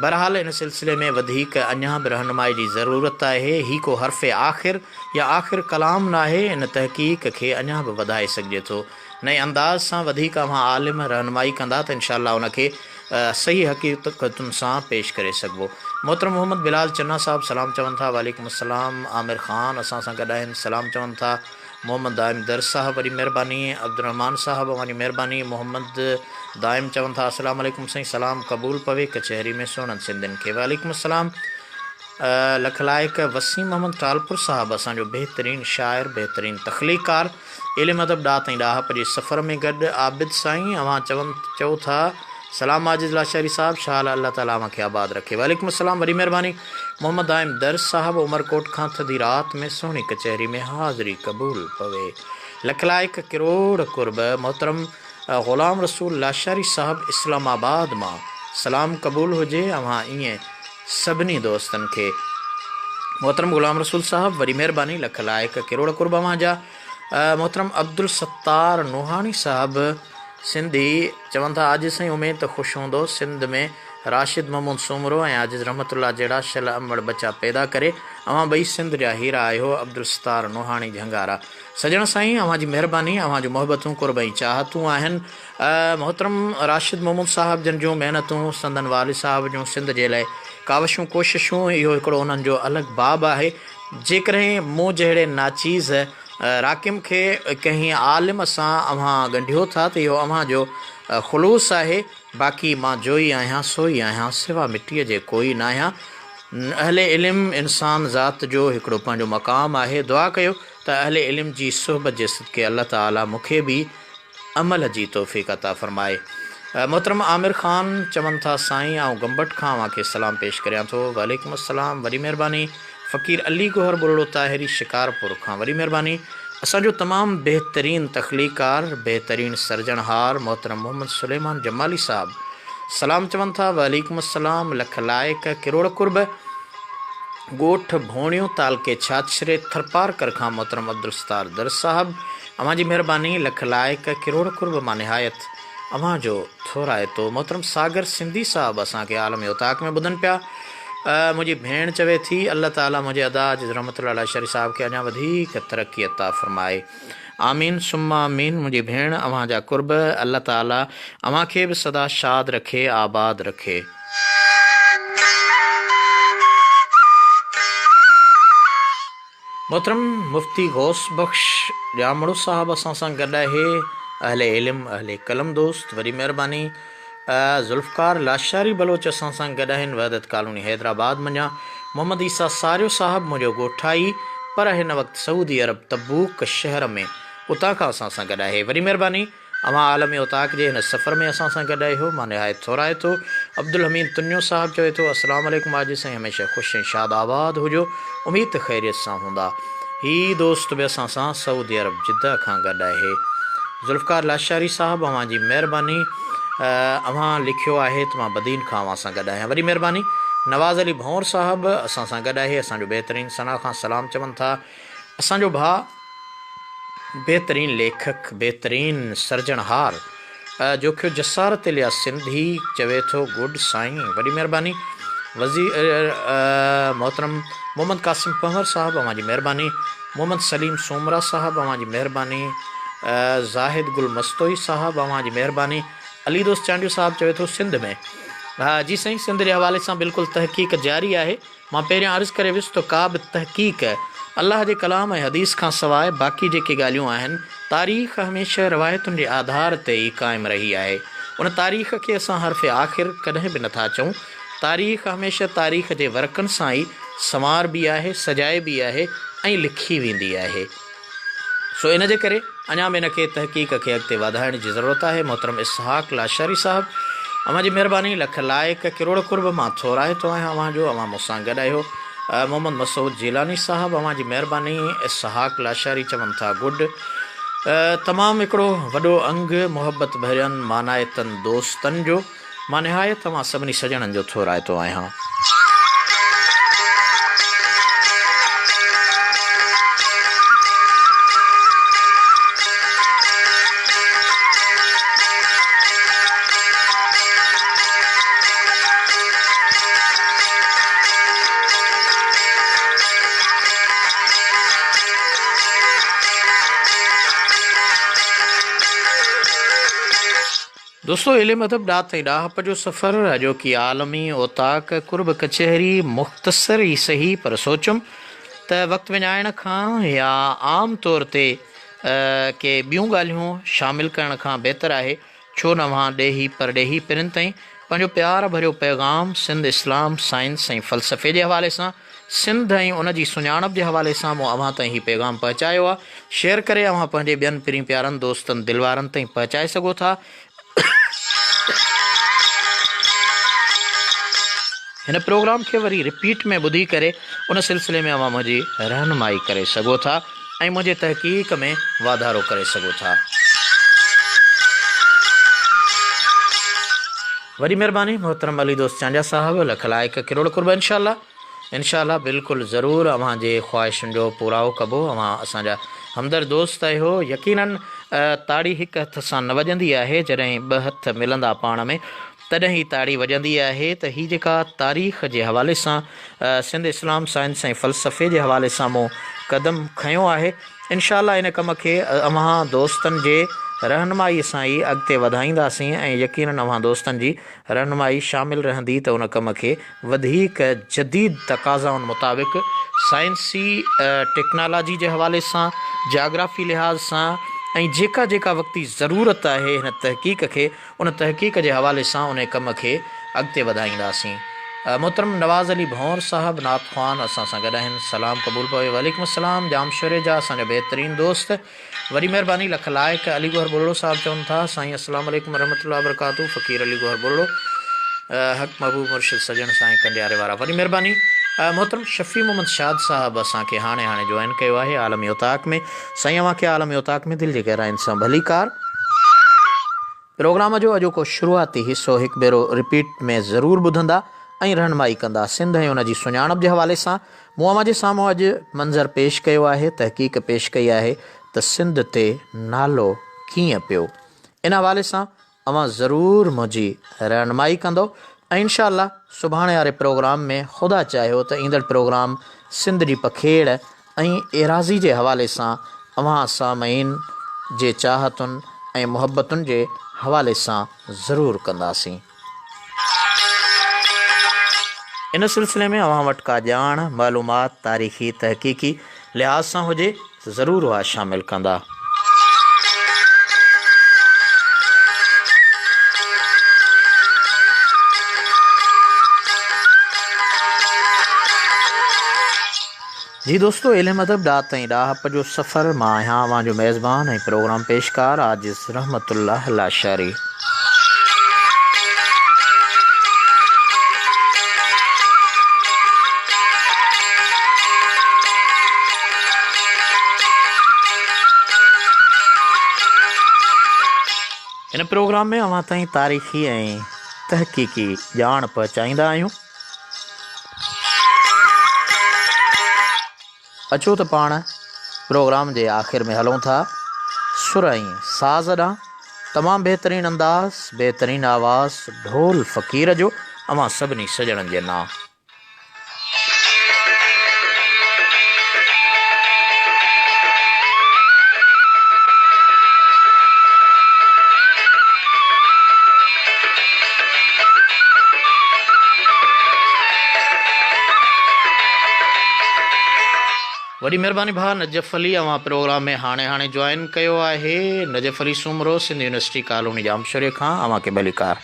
بهرحال ان سلسلي ۾ وڌيڪ اڃا به رهنمائي جي ضرورت آهي. هي ڪو حرف آخر يا آخر ڪلام ناهي، ان تحقيق کي اڃا به وڌائي سگهجي ٿو. نئين انداز سان وڌيڪ اوهان عالم رهنمائي ڪندا ته انشاء الله ان کي صحيح حقيقتن سان پيش ڪري سگهبو. محترم محمد بلال چنا صاحب سلام چون ٿا. وعليڪم السلام عامر خان اسان سان گڏ آهن سلام چون ٿا. محمد دائم درس صاحب وڏي مهرباني. عبدالرحمان صاحب اوهان جي مهرباني. محمد دائم چون ٿا السلام عليڪم سائين سلام قبول پوي ڪچهري ۾ سهڻن سنڌين کي. وعليڪم السلام لک لائق وسيم احمد ٽالپر صاحب اسان جو بهترين شاعر بهترين تخليقڪار. علم ادب ڏات ۽ ڏاهپ جي سفر ۾ گڏ عابد سائين اوهان چون چئو ٿا سلام عاجز لاشاري صاحب شال الله تعالي اوهان کي آباد رکي وعليڪم السلام وڏي مهرباني محمد دائم درس صاحب عمرڪوٽ کان ٿڌي رات ۾ سهڻي ڪچهري ۾ حاضري قبول پوي لک لائق ڪروڙ قرب محترم غلام رسول لاشاري صاحب اسلام آباد مان سلام قبول هجي اوهان ائين سڀني دوستن کي محترم غلام رسول صاحب وڏي مهرباني لک لائق ڪروڙ قرب اوهان جا محترم عبدالستار نوحاڻي صاحب سنڌي چون ٿا عاجز سائين اميد ته خوش هوندو سنڌ ۾ راشد محمود سومرو ۽ عاجز رحمت الله جهڙا شل امڙ ٻچا پيدا ڪري اوهان ٻئي سنڌ جا هيرا آهيو عبدالستار نوحاڻي جهنگارا سڄڻ سائين اوهان جي مهرباني اوهان جون محبتون قرب ۽ چاهتون آهن محترم راشد محمود صاحب جن جون محنتون سندن والد صاحب جون سنڌ جي لاء ڪاوشون ڪوششون اهو هڪڙو انهن جو الڳ باب آهي جيڪڏهن مون جهڙي ناچيز راقم کي ڪنهن عالم سان اوهان ڳنڍيو ٿا ته اهو اوهان جو خلوص آهي باقي مان جوئي آهيان سوئي آهيان سوا مٽيء جي ڪوئي ناهيان اهل علم انسان ذات جو هڪڙو پنهنجو مقام آهي دعا ڪيو ته اهل علم جي صحبت جي صدقي الله تعالي مون کي به عمل جي توفيق عطا فرمائي. محترم عامر خان چون ٿا سائين آئون گمبٽ کان اوهان کي سلام پيش ڪريان ٿو. وعليڪم السلام وڏي مهرباني. فقير علي گوهر ٻرڙو طاهري شڪارپور کان وڏي مهرباني. اسان جو تمام بهترين تخليقار بهترين سرجڻهار محترم محمد سليمان جمالي صاحب سلام چون ٿا. وعليڪم السلام لک لائق ڪروڙ قرب. ڳوٺ ڀوڻيو تعلقي ڇاڇري ٿرپارڪر کان محترم عبدالستار درس صاحب اوهان جي مهرباني لک لائق ڪروڙ قرب مان نهايت اوهان جو ٿورائتو محترم ساگر سنڌي صاحب اسان کي عالم اوطاق ۾ ٻڌن پيا منهنجي ڀيڻ چوي ٿي الله تعالي منهنجي ادا عزيز رحمت الله عليه شري صاحب کي اڃا وڌيڪ ترقي عطا فرمائي. آمين ثم آمين منهنجي ڀيڻ اوهان جا قرب الله تعالي اوهان کي به سدا شاد رکي آباد رکي. محترم مفتي غوث بخش ڄامڙو صاحب اسان سان گڏ آهي اهل علم اهل قلم دوست وڏي مهرباني ذوالفقار لاشاري بلوچ اسان سان گڏ آهن وحدت ڪالوني حيدرآباد منجهان محمد عيسيٰ ساريو صاحب منهنجو ڳوٺائي پر هن وقت سعودي عرب تبوڪ شهر ۾ اتان کان اسان سان گڏ آهي وڏي مهرباني اوهان عالمي اوطاق جي هن سفر ۾ اسان سان گڏ آهيو مان نهايت ٿورائتو عبدالحميد تنيو صاحب چوي ٿو السلام عليڪم عاجز سائين هميشه خوش ۽ شاد آباد هجو اميد ته خيريت سان هوندا هي دوست به اسان سان سعودي عرب جده کان گڏ آهي ذوالفقار لاشاري صاحب اوهان جي مهرباني اوهان لکيو آهي ته مان بدين کان اوهان سان گڏ آهيان وڏي مهرباني نواز علي ڀنور صاحب اسان سان گڏ آهي اسان جو بهترين ثنا کان سلام چون ٿا اسان جو ڀاء بهترين ليکڪ، بهترين سرجڻهار جوکيو جسارت الياس سنڌي چوي ٿو گڊ سائين وڏي مهرباني وزير محترم محمد قاسم پنهور صاحب اوهان جي مهرباني محمد سليم سومرا صاحب اوهان جي مهرباني زاهد گل مستوئي صاحب اوهان جي مهرباني علي دوست چانڊيو صاحب چوي ٿو سنڌ ۾ ها جي سائين سنڌ جي حوالي سان بلڪل تحقيق جاري آهي مان پهريان عرض ڪري ويس ته ڪا به تحقيق الله جي ڪلام ۽ حديث کان سواء باقي جيڪي ڳالهيون آهن، تاريخ هميشه روايتن جي آڌار تي ئي قائم رهي آهي. ان تاريخ کي اسان حرف آخر ڪڏهن به نٿا چئون. تاريخ هميشه تاريخ جي ورقن سان ئي سنواربي آهي، سجائبي آهي ۽ لکي ويندي آهي. سو ان جي ڪري اڃا به ان کي تحقيق کي اڳتي وڌائڻ جي ضرورت آهي. محترم اسحاق لاشاري صاحب اوهان جي مهرباني لک لائق ڪروڙ قرب مان ٿورائتو آهيان اوهان جو اوهان مون سان گڏ آهيو. محمد مسعود جيلاني صاحب اوهان جي مهرباني. اسحاق لاشاري چون ٿا گڊ. تمام هڪڙو وڏو انگ محبت ڀرين مانائتن دوستن جو. مان نهايت اوهان سڀني سڄڻن جو ٿورائتو آهيان. دوستو علم ادب ڏات ۽ ڏاهپ جو سفر، اڄوڪي عالمي اوطاق، قرب ڪچهري مختصر ئي سهي پر سوچيم ته وقت وڃائڻ کان يا عام طور تي ڪي ٻيون ڳالهيون شامل ڪرڻ کان بهتر آهي ڇو نه اوهان ڏيهي پرڏيهي پرين تائين پنهنجو پيار ڀريو پيغام سنڌ اسلام سائنس ۽ فلسفي جي حوالي سان سنڌ ۽ ان جي سڃاڻپ جي حوالي سان مون اوهان تائين هي پيغام پهچايو آهي. شيئر ڪري اوهان پنهنجي ٻين پرين پيارن دوستن دل وارن تائين پهچائي سگهو ٿا. هن پروگرام کي وري رپيٽ ۾ ٻڌي ڪري ان سلسلي ۾ اوهان منهنجي رهنمائي ڪري سگهو ٿا ۽ منهنجي تحقيق ۾ واڌارو ڪري سگهو ٿا. وڏي مهرباني محترم علي دوست چانڊيا صاحب لک لائق ڪروڙ قرب انشاء الله. انشاء الله بلڪل ضرور اوهان جي خواهشن جو پورائو ڪبو اوهان اسان جا همدرد دوست آهيو يقينن تاڙي هڪ هٿ سان نه وڄندي آهي جڏهن ٻه هٿ ملندا پاڻ ۾ تڏهن ئي تاڙي وڄندي آهي ته هي جيڪا تاريخ جي حوالي سان سنڌ اسلام سائنس ۽ فلسفي جي حوالي سان مون قدم کنيو آهي انشاء الله ان ڪم کي اوهان دوستن جي رهنمائي سان ئي اڳتي وڌائينداسين ۽ يقينن اوهان دوستن جي رهنمائي شامل رهندي ته ان ڪم کي وڌيڪ جديد تقاضائن مطابق سائنسي ٽيڪنالاجي جي حوالي سان، جاگرافي لحاظ سان ۽ جيڪا جيڪا وقتي ضرورت آهي هن تحقيق کي ان تحقيق جي حوالي سان انهي ڪم کي اڳتي وڌائينداسين. محترم نواز علي ڀنور صاحب نعت خوان اسان سان گڏ آهن سلام قبول پوي. وعليڪم السلام ڄامشوري جا اسان جا بهترين دوست. وڏي مهرباني لک لائق علي گوهر ٻرڙو صاحب چون ٿا سائين السلام عليڪم ورحمة الله وبرڪاته فقير علي گوهر ٻرڙو حق محبوب مرشد سڄڻ سائين ڪنڊياري وارا وڏي مهرباني محترم شفيع محمد شاد صاحب اسان کي هاڻي هاڻي جوائن ڪيو آهي عالمي اوطاق ۾ سائين اوهان کي عالمي اوطاق ۾ دل جي گهراين سان ڀليڪار پروگرام جو اڄوڪو شروعاتي حصو هڪ ڀيرو رپيٽ ۾ ضرور ٻڌندا ۽ رهنمائي ڪندا. سنڌ ۽ ان جي سڃاڻپ جي حوالي سان مون اوهان جي سامهون اڄ منظر پيش ڪيو آهي، تحقيق پيش ڪئي آهي ته سنڌ تي نالو ڪيئن پيو. ان حوالي سان اوهان ضرور منهنجي رهنمائي ڪندو ۽ انشاء الله سڀاڻي واري پروگرام ۾ خدا چاهيو ته ايندڙ پروگرام سنڌ جي پکيڙ ۽ ايراضي جي حوالي سان اوهان سامعين جي چاهتن ۽ محبتن جي حوالي سان ضرور ڪنداسين. ان سلسلي ۾ اوهان وٽ ڪا ڄاڻ، معلومات، تاريخي، تحقيقي لحاظ سان هجي ته ضرور اها شامل ڪندا. جي دوستو علم ادب ڏات ۽ ڏاهپ جو سفر مان آهيان اوهان جو ميزبان ۽ پروگرام پيشڪار عاجز رحمت الله لاشاري. هن پروگرام ۾ اوهان تائين تاريخي ۽ تحقيقي ڄاڻ پهچائيندا آهيون. اچو ته پاڻ پروگرام جي آخر ۾ هلون ٿا سر ۽ ساز ڏانهن. تمام بهترين انداز، بهترين آواز ڍول فقير جو اوهان سڀني سڄڻن جي نانء. وڏي مهرباني ڀاء نجف علي اوهان پروگرام ۾ هاڻي هاڻي جوائن ڪيو آهي نجف علي سومرو سنڌ يونيورسٽي ڪالوني ڄامشوري کان اوهان کي ڀليڪار.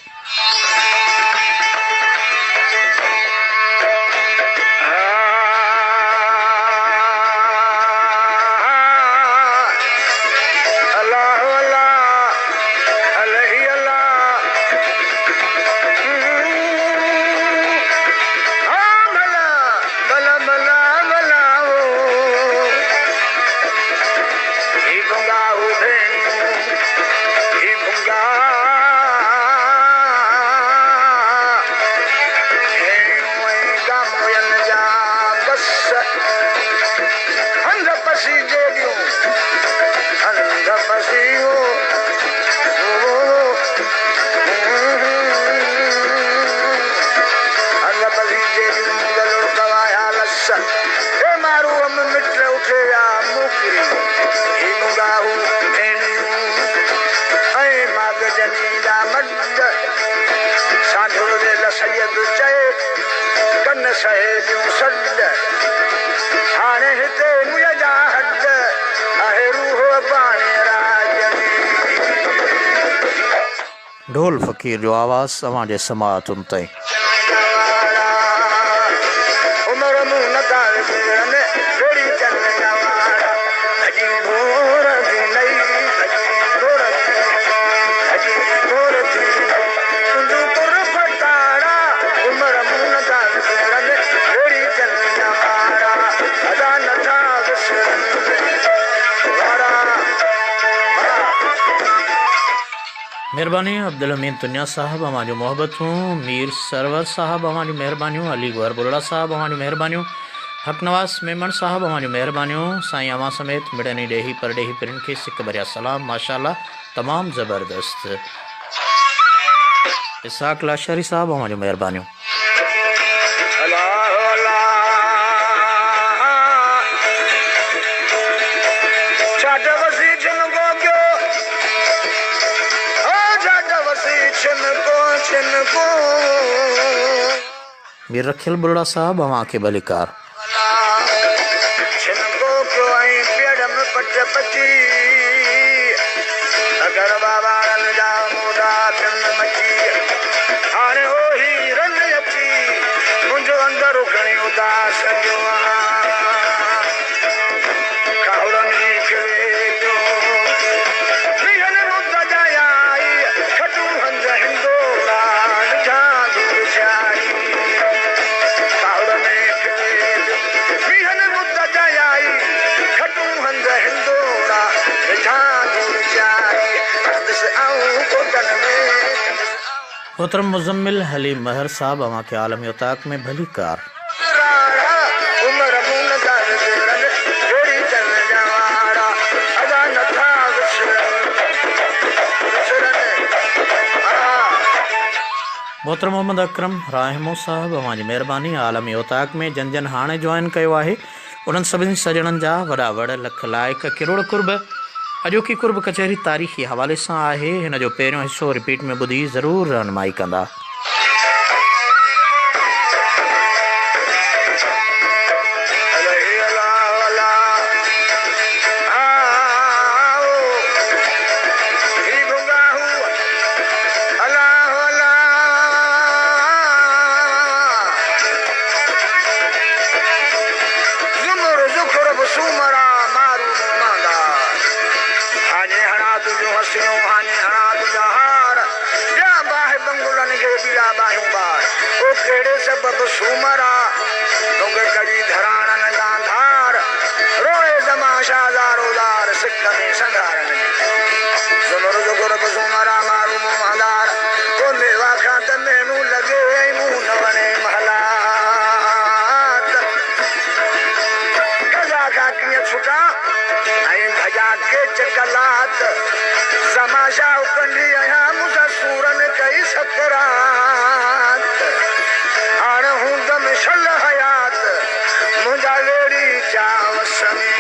ڍول فقير جو آواز اوهان جي سماعتن تائين. مھرباني عبدالحميد تنيا صاحب اوھان جون محبتون مير سرور صاحب اوھان جون مھربانيون علي گوھر بلڙا صاحب اوھان جون مھربانيون حق نواز ميمڻ صاحب اوھان جون مھربانيون سائين اوھان سميت مڙني ڏيھي پرڏيھي پرين کي سڪ ڀريا سلام ماشاءالله تمام زبردست. اسحاق لاشاري صاحب اوهان جون مهربانيون. مير رکيل ٻرڙا صاحب اوهان کي ڀليڪار. محترم مزمل حليم مهر صاحب اوهان کي عالمي اوطاق ۾ ڀليڪار. محترم محمد اڪرم راهمون صاحب اوهان جي مهرباني عالمي اوطاق ۾ جن جن هاڻي جوائن ڪيو آهي انهن سڀني سڄڻن جا وڏا وڙ، لک لائق، ڪروڙ قرب. اڄوڪي قرب ڪچهري تاريخي حوالي سان آهي. هن جو پهريون حصو رپيٽ ۾ ٻڌي ضرور رهنمائي ڪندا. زمر زخرف سومرا مارو مون ماندار هاڃي هڻا تنهنجون هستيون هاڃي هڻا تنهنجا هار ڏيان باهه بنگلن کي ٻيڙا باهيون ٻار او ڪهڙي سبب سومرا توکي ڪڍي ڌراڻن تان ڌار روئي زمان شاهه زارو زار سڪ ۾ سنگهارن جي زمر زخرف سومرا مارو مون ماندار او ميوا کان ته مهڻو لڳي ۽ مون نه وڻي محلات قضا کان ڪيئن ڇٽان ۽ ڀڄان ڪيچ قلات زمان شاهه ڪنڍي آهيان مون سان سورن ڪئي سڪرات هاڻ هوندم شل حيات منهنجا ويڙهي چا وس ۾.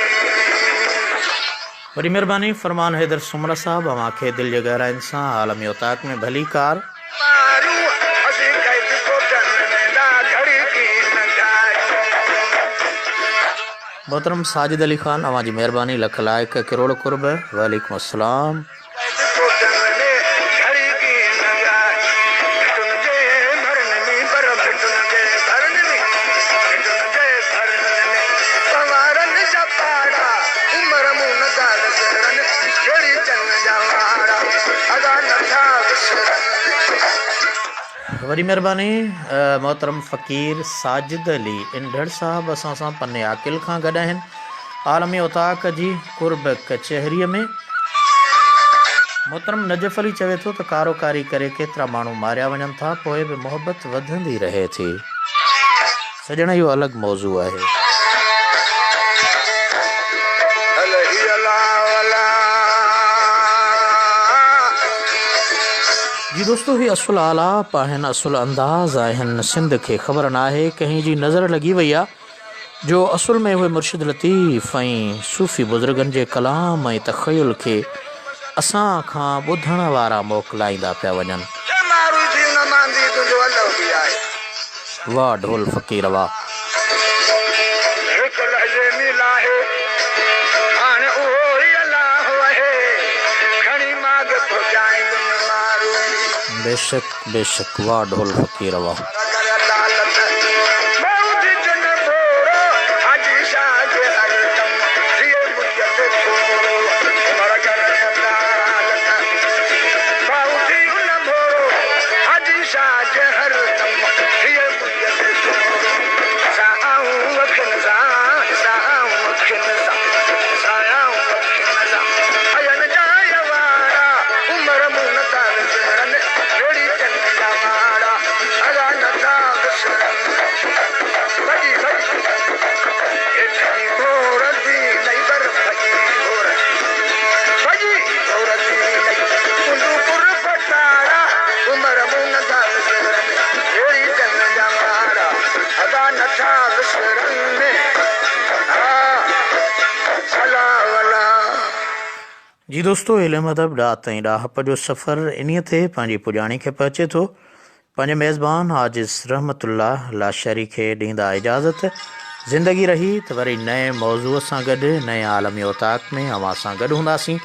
وڏي مھرباني فرمان حيدر سومرا صاحب اوھان کي دل جي گهراين سان عالمي اوطاق ۾ ڀليڪار. ماريون اسين قيد ڪوٽن ۾ لا گهڙي ڪين گهاريون. محترم ساجد علي خان اوهان جي مهرباني لک لائق ڪروڙ قرب وعليڪم السلام. قيد ڪوٽن ۾ گهڙي ڪين گهاريون. ڀٽن جي ڀرن ۾ پر ڀٽن جي ڀرن ۾ ڀٽن جي ڀرن ۾ پنوارن جا پاڙا عمر مون نه ٿا وسرن جهڙي چن جا واڙا ادا نه ٿا وسرن. وڏي مھرباني محترم فقير ساجد علي انڍڙ صاحب اسان سان پني عاقل کان گڏ آهن عالمي اوطاق جي قرب ڪچهري ۾. محترم نجف علي چوي ٿو ته ڪارو ڪاري ڪري ڪيترا ماڻهو ماريا وڃن ٿا پوء به محبت وڌندي رهي ٿي. سڄڻ اهو الڳ موضوع آهي. جي دوستو هي اصل آلاپ آهن اصل انداز آهن سنڌ کي خبر ناهي ڪنهن جي نظر لڳي وئي آ جو اصل ۾ اهي مرشد لطيف ۽ صوفي بزرگن جي ڪلام ۽ تخيل کي اسان کان ٻڌڻ وارا موڪلائيندا پيا وڃن. واه ڍول فقير واه. هڪ لحظي ۾ لاهي هاڻ اهو ئي الله آهي کڻي ماڳ پهچائيندم ماروئي. بيشڪ بيشڪ واه ڍول فقير واه. جي دوستو علم ادب ڏات ۽ ڏاهپ جو سفر انهيء تي پنهنجي پڄاڻي کي پهچي ٿو. پنهنجي ميزبان عاجز رحمت الله لاشاري کي ڏيندا اجازت. زندگي رهي ته وري نئين موضوع سان گڏ نئين عالمي اوطاق ۾ اوهان سان گڏ هونداسين.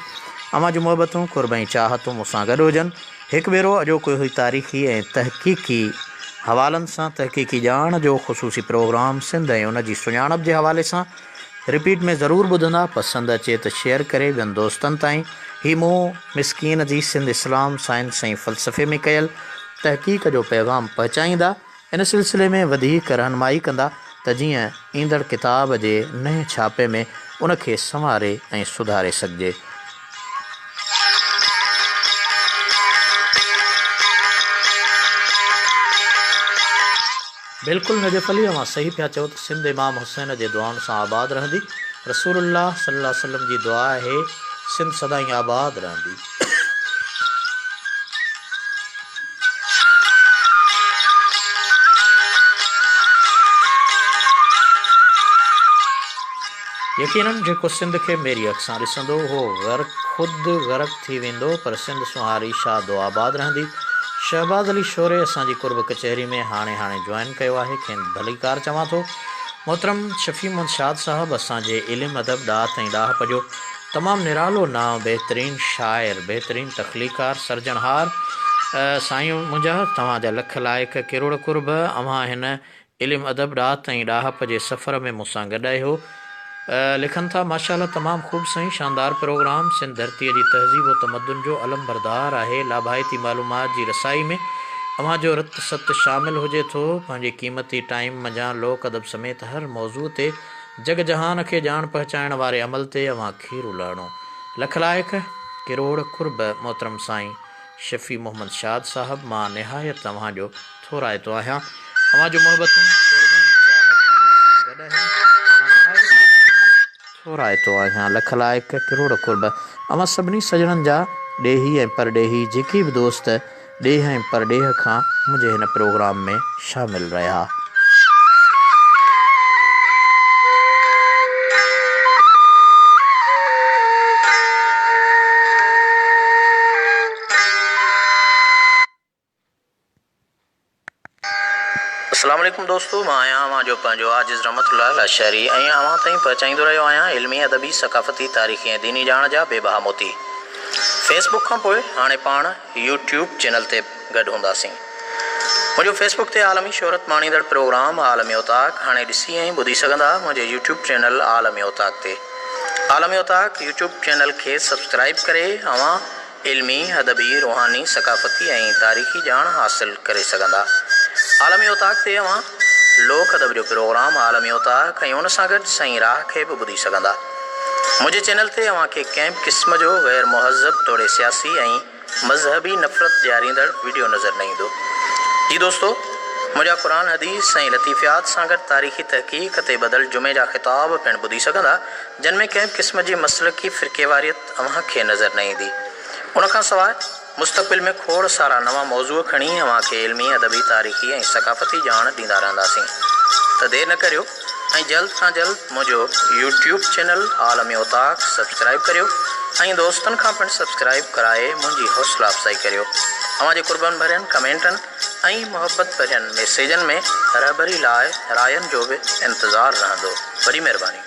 اوهان جون محبتون، قرب ۽ چاهتون مون سان گڏ هجن. هڪ ڀيرو اڄوڪو هي تاريخي ۽ تحقيقي حوالن سان تحقيقي ڄاڻ جو خصوصي پروگرام سنڌ ۽ ان جي سڃاڻپ جي حوالي سان رپيٽ ۾ ضرور ٻڌندا پسند اچي ته شيئر ڪري ٻين دوستن تائين هي مون مسڪين جي سنڌ اسلام سائنس ۽ فلسفي ۾ ڪيل تحقيق جو پيغام پهچائيندا ان سلسلي ۾ وڌيڪ رهنمائي ڪندا ته جيئن ايندڙ ڪتاب جي نئين ڇاپي ۾ ان کي سنواري ۽ سڌاري سگهجي. بلڪل نجف علي اوهان صحيح پيا چئو ته سنڌ امام حسين جي دعائن سان آباد رهندي رسول الله صلي الله عليه وسلم جي دعا آهي سنڌ سدائين آباد رهندي. يقينن جيڪو سنڌ کي ميري اک سان ڏسندو اهو غرق خود غرق ٿي ويندو پر سنڌ سونهاري شاد و آباد رهندي. شهباز علي شوري اسان جي قرب ڪچهري ۾ هاڻي هاڻي جوائن ڪيو آهي کين ڀليڪار چوان ٿو. محترم شفيع محمد شاد صاحب اسان جي علم ادب ڏات ۽ ڏاهپ جو تمام نرالو نانء بهترين شاعر بهترين تخليقار سرجڻهار سائين منهنجا توهان جا لک لائق ڪروڙ قرب اوهان هن علم ادب، ڏات ۽ ڏاهپ جي سفر ۾ مون سان گڏ آهيو. لکن ٿا، ماشاء الله تمام خوب سائين شاندار پروگرام، سنڌ ڌرتيء جي تهذيب و تمدن جو علمبردار آهي، لاڀائتي معلومات جي رسائي ۾ اوهان جو رت ست شامل هجي ٿو، پنهنجي قيمتي ٽائيم منجهان لوڪ ادب سميت هر موضوع تي جڳ جهان کي ڄاڻ پهچائڻ واري عمل تي اوهان کيرو لهڻو. لک لائق، ڪروڙ قرب محترم سائين. شفيع محمد شاد صاحب مان نهايت اوهان جو ٿورائتو آهيان اوهان جون محبتون قرب ۽ چاهتون مون سان گڏ آهن مان نهايت ٿورائتو آهيان لک لائق ڪروڙ قرب اوهان سڀني سڄڻن جا ڏيهي ۽ پرڏيهي جيڪي به دوست ڏيهه ۽ پرڏيهه کان منهنجي هن پروگرام ۾ شامل رهيا. اسلام عليڪم دوستو مان آهيان اوهان جو پنهنجو عاجز رحمت الله لاشاري ۽ اوهان تائين پهچائيندو رهيو آهيان علمي ادبي ثقافتي تاريخي ۽ ديني ڄاڻ جا بي بها موتي فيس بڪ کان پوء هاڻي پاڻ يوٽيوب چينل تي به گڏ هونداسين. منهنجو فيس بڪ تي عالمي شهرت ماڻيندڙ پروگرام عالمي اوطاق هاڻي ڏسي ۽ ٻڌي سگهندا منهنجي يوٽيوب چينل عالمي اوطاق تي. عالمي اوطاق يوٽيوب چينل کي سبسڪرائيب ڪري اوهان علمي، ادبي، روحاني، ثقافتي ۽ تاريخي ڄاڻ حاصل ڪري سگهندا. عالمي اوطاق تي اوهان لوڪ ادب جو پروگرام عالمي اوطاق ۽ ان سان گڏ سائين راهه کي به ٻڌي سگهندا. منهنجي چينل تي اوهان کي ڪنهن به قسم جو غير مهذب توڙي سياسي ۽ مذهبي نفرت ڏياريندڙ وڊيو نظر نه ايندو. جي دوستو! منهنجا قرآن حديث ۽ لطيفيات سان گڏ تاريخي تحقيق تي ٻڌل جمعي جا خطاب پڻ ٻڌي سگهندا جن ۾ ڪنهن به قسم جي مسلڪي فرقيواريت اوهان کي نظر نه ايندي. ان کان سواء مستقبل ۾ کوڙ سارا نوان موضوع کڻي اوهان کي علمي، ادبي، تاريخي ۽ ثقافتي ڄاڻ ڏيندا رهنداسين. ته دير نه ڪريو ۽ جلد کان جلد منهنجو يوٽيوب چينل عالم اوطاق سبسڪرائيب ڪريو ۽ دوستن کان پڻ سبسڪرائيب ڪرائي منهنجي حوصلا افزائي ڪريو. اوهان جي قربن ڀرين ڪمينٽن ۽ محبت ڀرين ميسيجن ۾ رهبري لاء راين جو به انتظار رهندو. وڏي مهرباني.